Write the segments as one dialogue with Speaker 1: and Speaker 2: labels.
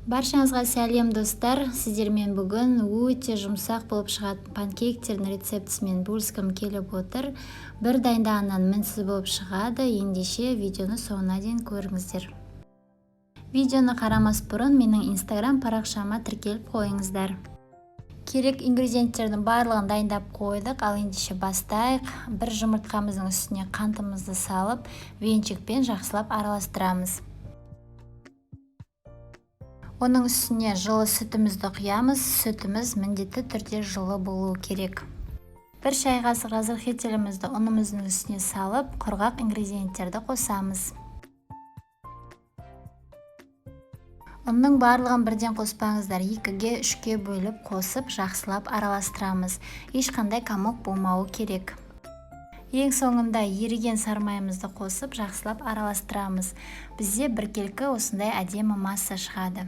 Speaker 1: Баршаңызға сәлем, достар! Сіздермен бүгін өте жұмсақ болып шығатын панкейктердің рецептісімен бөліскім келіп отыр. Бір дайындағаннан мінсіз болып шығады. Ендеше, видеоны соңына дейін көріңіздер. Видеоны қарамас бұрын менің Инстаграм парақшама тіркеліп қойыңыздар. Керек ингредиенттердің барлығын дайындап қойдық. Ал ендеше бастайық. Бір жұмыртқамыздың үстіне қантымызды салып, венчикпен жақсылап араластырамыз. Оның үстіне жылы сүтімізді құямыз. Сүтіміз міндетті түрде жылы болуы керек. 1 шай қасық разрыхлителімізді ұнымыздың үстіне салып, құрғақ ингредиенттерді қосамыз. Ұнның барлығын бірден қоспаңыздар, 2-ге, 3-ке бөліп қосып, жақсылап араластырамыз. Ешқандай комок болмауы керек. Ең соңында еріген сарымайымызды қосып, жақсылап араластырамыз. Бізде біркелкі осындай әдемі масса шығады.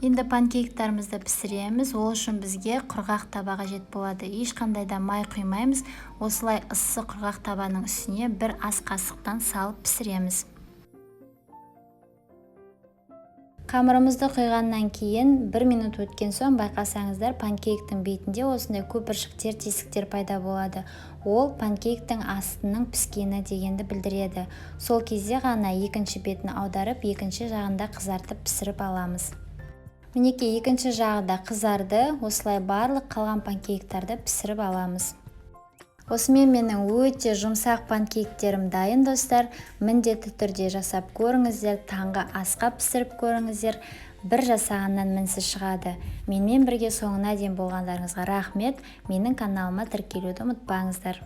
Speaker 1: Енді панкейктарымызды пісіреміз. Ол үшін бізге құрғақ таба қажет болады. Ешқандай да май құймаймыз. Осылай ыссы құрғақ табаның үстіне бір ас қасықтан салып пісіреміз. Қамырымызды құйғаннан кейін 1 минут өткен соң байқасаңыздар, панкейктің бетінде осындай көпіршіктер, тесіктер пайда болады. Ол панкейктің астының піскені дегенді білдіреді. Сол кезде ғана екінші бетін аударып, екінші жағында қызартып пісіріп аламыз. Мінекей, екінші жағы да қызарды. Осылай барлық қалған панкейктарды пісіріп аламыз. Осымен менің өте жұмсақ панкейктерім дайын, достар. Міндетті түрде жасап көріңіздер, таңғы асқа пісіріп көріңіздер. Бір жасағаннан мінсіз шығады. Менімен бірге соңына дейін болғандарыңызға рахмет. Менің каналыма тіркелуді ұмытпаңыздар.